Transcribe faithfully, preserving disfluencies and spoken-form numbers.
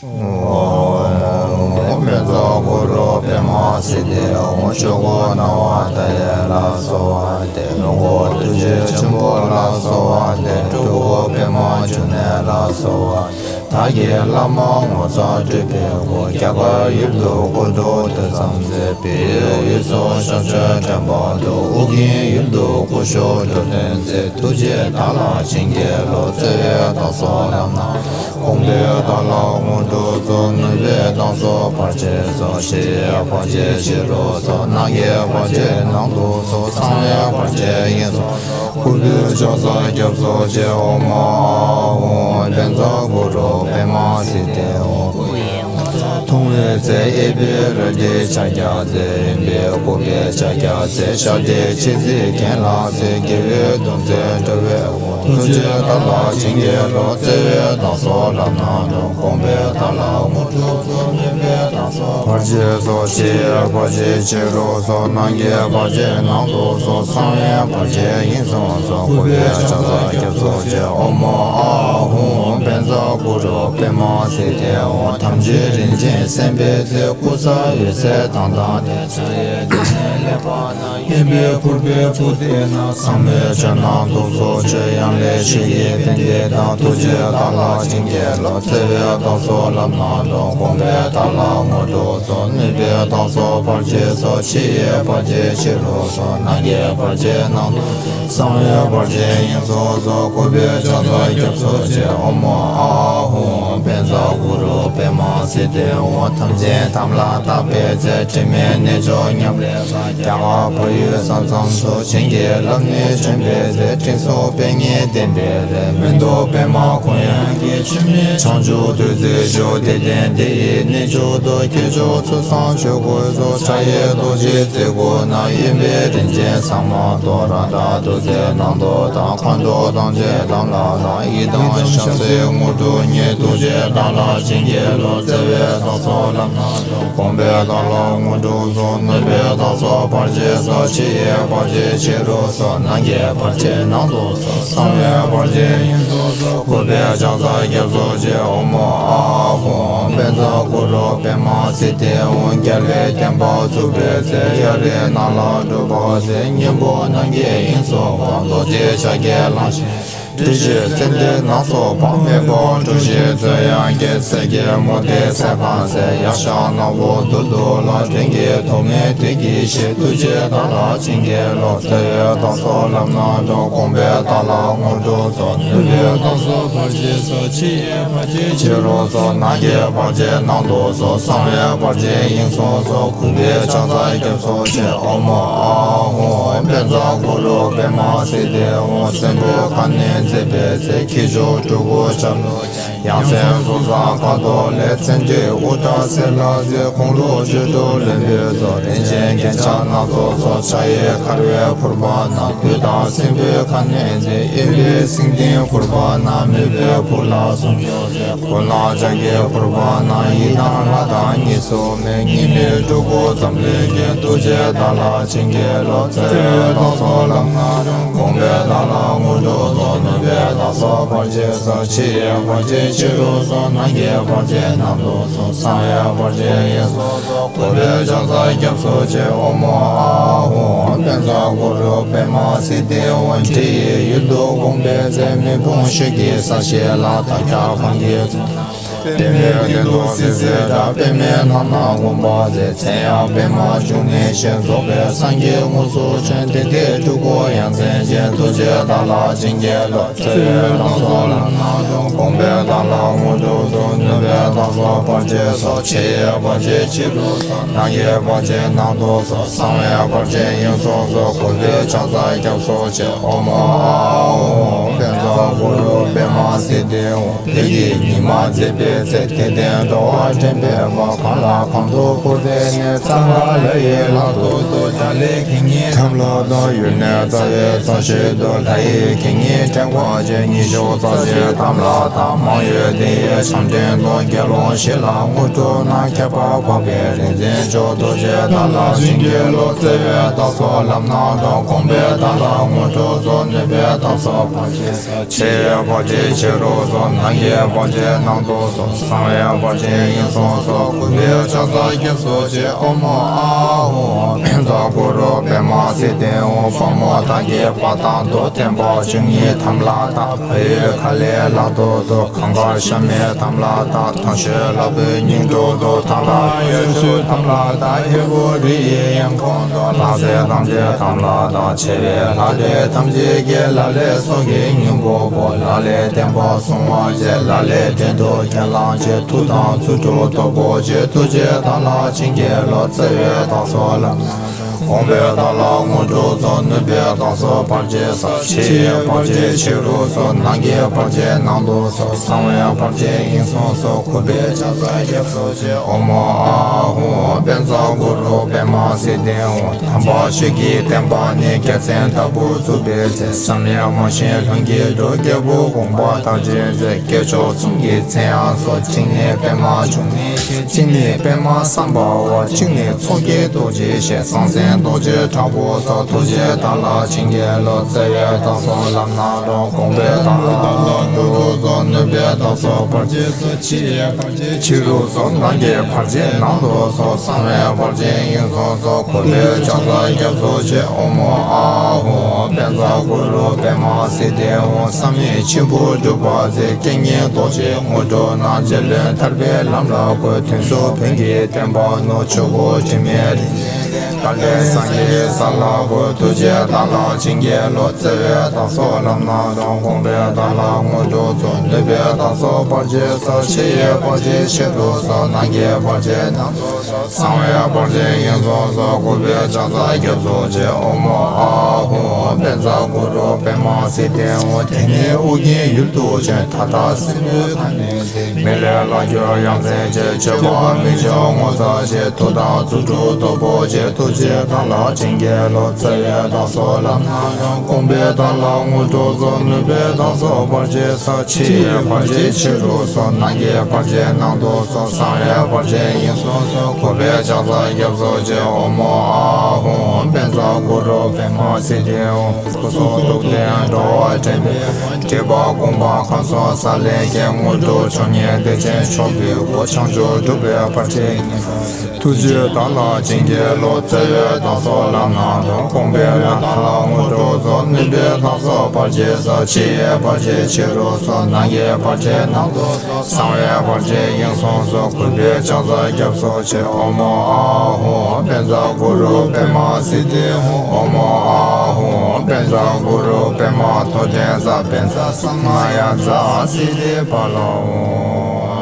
ཨོཾ་བཛྲ་གུ་རུ་པདྨ་སིདྡྷི་ཧཱུྃ། ཆོས་སྐུ་སྣང་བ་མཐའ་ཡས་ལ་གསོལ་བ་འདེབས། ལོངས་སྐུ་ཐུགས་རྗེ་ཆེན་པོ་ལ་གསོལ་བ་འདེབས། སྤྲུལ་སྐུ་པདྨ་འབྱུང་གནས་ལ་གསོལ་བ། བདག་གི་བླ་མ་ངོ་མཚར་སྤྲུལ་པའི་སྐུ། རྒྱ་གར་ཡུལ་དུ་སྐུ་འཁྲུངས་དུས་མཚམས་མཛད། བོད་ཡུལ་ཡུལ་སོགས་ཤར་ཕྱོགས་དྲན་པ་དང་། ཨོ་རྒྱན་ཡུལ་དུ་སྐུ་གཤེགས་འགྲོ་དོན་མཛད། ཐུགས་རྗེས་བདག་ལ་བྱིན་གྱིས་རློབས། བརྩེ་བས་བདག་སོགས་ལམ་སྣ་དགོངས་པས་བདག་ལ་དངོས་གྲུབ་སྩོལ། ནུས་པས་བདག་སོགས་བར་ཆད་སོལ། ཕྱི་ཡི་བར་ཆད་ཕྱི་རུ་སོལ། ནང་གི་བར་ཆད་ནང་དུ་སོལ། གསང་བའི་བར་ཆད་དབྱིངས་སུ་སོལ། གུས་པས་ཕྱག་འཚལ་སྐྱབས་སུ་མཆི། ཨོཾ་ཨཱཿཧཱུྃ་བཛྲ་གུ་རུ་པདྨ་སིདྡྷི་ཧཱུྃ། སྐུ་ཡི་ངོ་མཚར་མཐོང་བའི་ཚེ། གཡས་པས་རལ་གྲིའི་ཕྱག་རྒྱ་མཛད། གཡོན་པས་ཀུན་པའི་ཕྱག་རྒྱ་མཛད། ཞབས་ཀྱི་མཆེ་གཙིགས་གྱེན་ལ་གཟིགས། དགེ་བའི་གདུང་འཛིན་འགྲོ་བའི་དབང་། ཐུགས་རྗེས་བདག་ལ་བྱིན་གྱིས་རློབས། བརྩེ་བས་བདག་སོགས་ལམ་སྣ་དྲོངས། དགོངས་པས་བདག་ལ་དངོས་གྲུབ་སྩོལ། ནུས་པས་བདག་སོགས་བར་ཆད་སོལ། ཕྱི་ཡི་བར་ཆད་ཕྱི་རུ་སོལ། ནང་གི་བར་ཆད་ནང་དུ་སོལ། གསང་བའི་བར་ཆད་དབྱིངས་སུ་སོལ། གུས་པས་ཕྱག་འཚལ་སྐྱབས་སུ་མཆི། ཨོཾ་ཨཱཿཧཱུྃ་བཛྲ་གུ་རུ་པདྨ་སིདྡྷི་ཧཱུྃ། དམ་ཆོས་རིན་ཆེན་གསན་པའི་ཚེ། སྐུ་གསལ་འོད་ཟེར་མདངས་དང་ལྡན། ཕྱག་གཡས་བདུད་རྩིས་ཀླས་པ་དང་། གཡོན་པས་ཕུར་པའི་སྤུ་སྟེ་ན། ཟབ་མོའི་ཆོས་རྣམས་ཐོབ་ཚུལ་འཆད། ཡང་ལེ་ཤོད་ཀྱི་རྟེན་འབྲེལ་དང་། ཐུགས་རྗེས་བདག་ལ་བྱིན་གྱིས་རློབས། བརྩེ་བས་བདག་སོགས་ལམ་སྣ་དྲོངས། དགོངས་པས་བདག་ལ་དངོས་གྲུབ་སྩོལ། ནུས་པས་བདག་སོགས་བར་ཆད་སོལ། ཕྱི་ཡི་བར་ཆད་ཕྱི་རུ་སོལ། ནང་གི་བར་ཆད་ནང་དུ་སོལ། གསང་བའི་བར་ཆད་དབྱིངས་སུ་སོལ། གུས་པས་ཕྱག་འཚལ་སྐྱབས་སུ་མཆི། ཨོཾ་ཨཱཿཧཱུྃ་བཛྲ་གུ་རུ་པདྨ་སིདྡྷི་ཧཱུྃ། དམ་ཅན་དམ་ལ་བཏགས་པའི་ཚེ། དྲི་མེད་རྣལ་འབྱོར་ཉམས་ལེན་བྱ། རྒྱ་གར་བལ་ཡུལ་ས་མཚམས་སུ། བྱིན་གྱིས་བརླབས་ནས་བྱོན་པའི་ཚེ། དྲིན་གཟོ་དཔལ་ཉེར་བསྟན་པའི་རིགས། མི་ལྡོག་པདྨ་ཁོང་ཡངས་ཀྱི། འཆི་མེད་བྱང་ཆུབ་བདུད་རྩིའི་ཆུ། བདེ་ལྡན་འདི་ཡི་གནས་མཆོག་ཏུ། སྐྱེས་མཆོག་ཚུལ་བཟང་ཆོས་གོས་གསོལ། ཕྱག་གཡས་རྡོ་རྗེ་རྩེ་དགུ་ན། གཡོན་པས་རིན་ཆེན་ཟ་མ་ཏོག། རཀྟ་བདུད་རྩིའི་ནང་དུ་དག། མཁའ་འགྲོ་དམ་ཅན་དམ་ལ་བཏགས། ཡི་དམ་ཞལ་གཟིགས་དངོས་གྲུབ་བརྙེས། ཐུགས་རྗེས་བདག་ལ་བྱིན་གྱིས་རློབས། བརྩེ་བས་བདག་སོགས་ལམ་སྣ་དྲོངས། དགོངས་པས་བདག་ལ་དངོས་གྲུབ་སྩོལ། ནུས་པས་བདག་སོགས་བར་ཆད་སོལ། ཕྱི་ཡི་བར་ཆད་ཕྱི་རུ་སོལ། ནང་གི་བར་ཆད་ནང་དུ་སོལ། གསང་བའི་བར་ཆད་དབྱིངས་སུ་སོལ། གུས་པས་ཕྱག་འཚལ་སྐྱབས་སུ་མཆི། ཨོཾ་ཨཱཿཧཱུྃ་བཛྲ་གུ་རུ་པདྨ་སིདྡྷི་ཧཱུྃ། རྒྱལ་བའི་བསྟན་པ་བཙུགས་པའི་ཚེ། གཡའ་རིའི་ནགས་ལ་སྒྲུབ་པ་མཛད། སྙིང་པོ་ནམ་མཁའི་དབྱིངས་སུ་འཕགས། རྡོ་རྗེ་ཕྱག་རྒྱའི་གླང་ཆེན། དྲི་ཞིམ་ཙན་དན་ནགས་སུ་འཕགས། མེ་ཏོག་གྲུ་བཞི་ཚོན་ཡང་རྒྱས། གསེར་གྱི་མུ་ཏིག་སེར་ཁ་གསལ། ཡཀྴ་ནག་པོ་རྡུལ་དུ་བརླག། སྤྲིན་གྱི་ཐོག་མའི་དུས་ཀྱི་ཞལ། ཐུགས་རྗེས་བདག་ལ་བྱིན་གྱིས་རློབས། བརྩེ་བས་བདག་སོགས་ལམ་སྣ་དྲོངས། དགོངས་པས་བདག་ལ་དངོས་གྲུབ་སྩོལ། ནུས་པས་བདག་སོགས་བར་ཆད་སོལ། ཕྱི་ཡི་བར་ཆད་ཕྱི་རུ་སོལ། ནང་གི་བར་ཆད་ནང་དུ་སོལ། གསང་བའི་བར་ཆད་དབྱིངས་སུ་སོལ། གུས་པས་ཕྱག་འཚལ་སྐྱབས་སུ་མཆི། ཨོཾ་ཨཱཿཧཱུྃ་བཛྲ་གུ་རུ་པདྨ་སིདྡྷི་ཧཱུྃ། སྲིན་པོའི་ཁ་གནོན་མཛད་པའི་ཚེ། ཁྱི་ཕྱུགས་གྲུ་གུ་ཆབ་ལུ། ཡང་སྲིད་གཟུགས་བཟང་ཁ་དོག་ལེགས། ཚེ་མདུན་དབུ་སྐྲ་སེར་ལ་གཟིགས། ཁོང་ལུ་བཅུ་དྲུག་ལེན་པའི་ཚོགས། རིན་ཆེན་རྒྱན་ཆ་སྣ་ཚོགས་སོགས། ཕྱག་གཡས་འཁར་བའི་ཕུར་པ་ན། བདུད་དང་སྲིན་པོའི་ཁ་གནོན་མཛད། གཡོན་པས་སེང་ལྡེང་ཕུར་པ་ན། མོས་པའི་བུ་ལ་སྲུང་སྐྱོབ་མཛད། མགུལ་ན་ལྕགས་ཀྱི་ཕུར་པ་ན། ཡི་དམ་ལྷ་དང་གཉིས་སུ་མེད། གཉིས་མེད་སྤྲུལ་སྐུ་འཛམ་གླིང་རྒྱན། ཐུགས་རྗེས་བདག་ལ་བྱིན་གྱིས་རློབས། བརྩེ་བས་བདག་སོགས་ལམ་སྣ་དྲོངས། དགོངས་པས་བདག་ལ་དངོས་གྲུབ་སྩོལ། ནུས་པས་བདག་སོགས་བར་ཆད་སོལ། ཕྱི་ཡི་བར་ཆད་ཕྱི་རུ་སོལ། ནང་གི་བར་ཆད་ནང་དུ་སོལ། གསང་བའི་བར་ཆད་དབྱིངས་སུ་སོལ། གུས་པས་ཕྱག་འཚལ་སྐྱབས་སུ་མཆི། ཨོཾ་ཨཱཿཧཱུྃ་བཛྲ་གུ་རུ་པདྨ་སིདྡྷི་ཧཱུྃ། འདྲེ་ཡི་ཡུལ་དུ་དགོངས་པའི་ཚེ། མེ་དཔུང་ཤེལ་གྱི་ས་གཞི་ལ། དར་ཁྱབ་གངས་ཀྱི་ཚོགས་རྣམས། པདྨའི་སྟེང་དུ་སིལ་སིལ་འདྲ། པདྨའི་ནང་ན་ངུ་འབག་མཛད། མཚན་ཡང་པདྨ་འབྱུང་གནས་ཞེས། རྫོགས་པའི་སངས་རྒྱས་དངོས་སུ་བྱོན། དེ་འདྲའི་སྤྲུལ་སྐུ་ཡ་མཚན་ཅན། ཐུགས་རྗེས་བདག་ལ་བྱིན་གྱིས་རློབས། བརྩེ་བས་བདག་སོགས་ལམ་སྣ་དྲོངས། དགོངས་པས་བདག་ལ་དངོས་གྲུབ་སྩོལ། ནུས་པས་བདག་སོགས་བར་ཆད་སོལ། ཕྱི་ཡི་བར་ཆད་ཕྱི་རུ་སོལ། ནང་གི་བར་ཆད་ནང་དུ་སོལ། གསང་བའི་བར་ཆད་དབྱིངས་སུ་སོལ། གུས་པས་ཕྱག་འཚལ་སྐྱབས་སུ་མཆི། ཨོཾ་ཨཱཿཧཱུྃ་བཛྲ་གུ་རུ་པདྨ་སིདྡྷི་ཧཱུྃ། བོད་ཀྱི་ཉི་མ་མཛད་པའི་ཚེ། དད་ལྡན་འགྲོ་བ་འདྲེན་པའི་དཔལ། གང་ལ་གང་འདུལ་སྐུར་བསྟན་ནས། གཙང་ཁ་ལ་ཡི་ལ་དུ་སྟོད། བྱ་ལས་གད་སྙིགས་ཐབས་ལ་བཏགས། ཡུལ་ནས་རྩ་བའི་རྩ་ཤེས་སུ། ལ་ཡི་གད་སྙིགས་དྲེགས་པ་ཅན། ཉི་ཤུ་རྩ་གཅིག་དམ་ལ་བཏགས། མང་ཡུལ་དེ་ཡི་བྱང་འདྲེན་དུ། དགེ་སློང་ ཞིག་ལ་དངོས་གྲུབ་རྣམས་ཁྱད་པར་འཕགས་པའི་རིག་འཛིན་མཆོག་ཐུགས་རྗེ་བདག་ལ་བྱིན་གྱིས་རློབས། བརྩེ་བས་བདག་སོགས་ལམ་སྣ་དྲོངས། དགོངས་པས་བདག་ལ་དངོས་གྲུབ་སྩོལ། ནུས་པས་བདག་སོགས་བར་ཆད་སེལ། ཕྱི་ཡི་བར་ཆད་ཕྱི་རུ་སོལ། ནང་གི་བར་ཆད་ནང་དུ་སོལ། གསང་བའི་བར་ཆད་དབྱིངས་སུ་སོལ། གུས་པས་ཕྱག་འཚལ་སྐྱབས་སུ་མཆི། ཨོཾ་ཨཱཿཧཱུྃ། བཛྲ་གུ་རུ་པདྨ་སིདྡྷི་ཧཱུྃ། དཔའ་མོ་དག་གི་བ་དན་བསྟོད། བརྟན་པ་བཅུ་གཉིས་དམ་ལ་བཏགས། ཕ་ཡུལ་ཁ་ལས་ལག་ཏུ་ཐོབ། གངྒཱ་ཤ་མེད་དམ་ལ་བཏགས། དང་ཞོལ་ལྷ་བུའི་སྙིང་དྲུང་དུ། ཐང་ལྷ་ཡར་ཞུ་དམ་ལ་བཏགས། ཧས་པོ་རི་ཡི་ཡང་ཁོངས་སུ། ལྷ་སྲས་ཐམས་ཅད་དམ་ལ་བཏགས། ཆེ་བའི་ལྷ་འདྲེ་ཐམས་ཅད་ཀྱིས། ལ་ལས་སྲོག་གི་སྙིང་པོ་བོར། ལ་ལས་བསྟན་པ་སྲུང་བར་བྱེད། ལ་ལས་བྲན་དུ་ཁས་བླངས་བྱེད། མཐུ་དང་རྫུ་འཕྲུལ་སྟོབས་པོ་ཆེ། ཐུགས་རྗེས་བདག་ལ་བྱིན་གྱིས་རློབས། བརྩེ་བས་བདག་སོགས་ལམ་སྣ་དྲོངས། དགོངས་པས་བདག་ལ་དངོས་གྲུབ་སྩོལ། ནུས་པས་བདག་སོགས་བར་ཆད་སེལ། ཕྱི་ཡི་བར་ཆད་ཕྱི་རུ་སོལ། ནང་གི་བར་ཆད་ནང་དུ་སོལ། གསང་བའི་བར་ཆད་དབྱིངས་སུ་སོལ། གུས་པས་ཕྱག་འཚལ་སྐྱབས་སུ་མཆི། ཨོཾ་ཨཱཿཧཱུྃ། བཛྲ་གུ་རུ་པདྨ་སིདྡྷི་ཧཱུྃ། དམ་པ་ཆོས་ཀྱི་བསྟན་པ་ནི། རྒྱལ་མཚན་ལྟ་བུར་བཙུགས་པའི་ཚེ། བསམ་ཡས་མ་བཞེངས་ལྷུན་གྱིས་གྲུབ། རྒྱལ་པོའི་དགོངས་པ་མཐར་ཕྱིན་མཛད། སྐྱེས་མཆོག་གསུམ་གྱི་མཚན་ཡང་གསོལ། གཅིག་ནི་པདྨ་འབྱུང་གནས་ཞེས། གཅིག་ནི་པདྨ་སམྦྷ་ཝ། གཅིག་ནི་མཚོ་སྐྱེས་རྡོ་རྗེ་ཞེས། གསང་མཚན་རྡོ་རྗེ་དྲག་པོ་སོགས། ཐུགས་རྗེས་བདག་ལ་བྱིན་གྱིས་རློབས། བརྩེ་བས་བདག་སོགས་ལམ་སྣ་དྲོངས། དགོངས་པས་བདག་ལ་དངོས་གྲུབ་སྩོལ། ནུས་པས་བདག་སོགས་བར་ཆད་སེལ། ཕྱི་ཡི་བར་ཆད་ཕྱི་རུ་སོལ། ནང་གི་བར་ཆད་ནང་དུ་སོལ། གསང་བའི་བར་ཆད་དབྱིངས་སུ་སོལ། གུས་པས་ཕྱག་འཚལ་སྐྱབས་སུ་མཆི། ཨོཾ་ཨཱཿཧཱུྃ། བཛྲ་གུ་རུ་པདྨ་སིདྡྷི་ཧཱུྃ། བསམ་ཡས་མཆིམས་ཕུར་སྒྲུབ་པ་མཛད། རྐྱེན་ངན་ཟློག་བྱེད་དངོས་གྲུབ་རྣམས། རྗེ་བློན་ཐར་པའི་ལམ་ལ་བཀོད། དུས་གསུམ་བོན་གྱི་བསྟན་པ་ནོར། ཆོས་འཁོར་དྲི་མེད་རིན་ཆེན་གཏེར། ལ་ལས་སངས་རྒྱས་ས་ལ་བཀོད། ཐུགས་རྗེས་བདག་ལ་བྱིན་གྱིས་རློབས། བརྩེ་བས་བདག་སོགས་ལམ་སྣ་དྲོངས། དགོངས་པས་བདག་ལ་དངོས་གྲུབ་སྩོལ། ནུས་པས་བདག་སོགས་བར་ཆད་སེལ། ཕྱི་ཡི་བར་ཆད་ཕྱི་རུ་སོལ། ནང་གི་བར་ཆད་ནང་དུ་སོལ། གསང་བའི་བར་ཆད་དབྱིངས་སུ་སོལ། གུས་པས་ཕྱག་འཚལ་སྐྱབས་སུ་མཆི། ཨོཾ་ཨཱཿཧཱུྃ། བཛྲ་གུ་རུ་པདྨ་སིདྡྷི་ཧཱུྃ། དེ་ནས་ཨོ་རྒྱན་ཡུལ་དུ་བྱོན། མཐའ་དག་སྲིན་པོའི་ཁ་གནོན་མཛད། མི་ལས་ལྷག་གྱུར་ཡ་མཚན་ཆེ། སྤྱོད་པ་མི་འབྱུང་ངོ་མཚར་ཆེ། མཐུ་དང་རྫུ་འཕྲུལ་སྟོབས་པོ་ཆེ། ཐུགས་རྗེས་བདག་ལ་བྱིན་གྱིས་རློབས། བརྩེ་བས་བདག་སོགས་ལམ་སྣ་དྲོངས། དགོངས་པས་བདག་ལ་དངོས་གྲུབ་སྩོལ། ནུས་པས་བདག་སོགས་བར་ཆད་སེལ། ཕྱི་ཡི་བར་ཆད་ཕྱི་རུ་སོལ། ནང་གི་བར་ཆད་ནང་དུ་སོལ། གསང་བའི་བར་ཆད་དབྱིངས་སུ་སོལ། གུས་པས་ཕྱག་འཚལ་སྐྱབས་སུ་མཆི། ཨོཾ་ཨཱཿཧཱུྃ། བཛྲ་གུ་རུ་པདྨ་སིདྡྷི་ཧཱུྃ། སྐུ་གསུང་ཐུགས་ལྡན་འགྲོ་བ་འདྲེན་པའི་དབང་། སྒྲིབ་པ་ཀུན་སྤངས་ཁམས་གསུམ་ས་ལེར་མཁྱེན། དངོས་གྲུབ་མཆོག་བརྙེས་བདེ་ཆེན་མཆོག་གི་སྐུ། བྱང་ཆུབ་སྒྲུབ་པའི་བར་ཆད་ཉེ་བར་སེལ། ཐུགས་རྗེས་བདག་ལ་བྱིན་གྱིས་རློབས། བརྩེ་བས་བདག་སོགས་ལམ་སྣ་དྲོངས། དགོངས་པས་བདག་ལ་དངོས་གྲུབ་སྩོལ། ནུས་པས་བདག་སོགས་བར་ཆད་སེལ། ཕྱི་ཡི་བར་ཆད་ཕྱི་རུ་སོལ། ནང་གི་བར་ཆད་ནང་དུ་སོལ། གསང་བའི་བར་ཆད་དབྱིངས་སུ་སོལ། གུས་པས་ཕྱག་འཚལ་སྐྱབས་སུ་མཆི། ཨོཾ་ཨཱཿཧཱུྃ། བཛྲ་གུ་རུ་པདྨ་སིདྡྷི་ཧཱུྃ། ཨོཾ་ཨཱཿཧཱུྃ། བཛྲ་གུ་རུ་པདྨ་ཐོད་ཕྲེང་རྩལ། བཛྲ་ས་མ་ཡ་ཛཿསིདྡྷི་ཕ་ལ་ཧཱུྃ།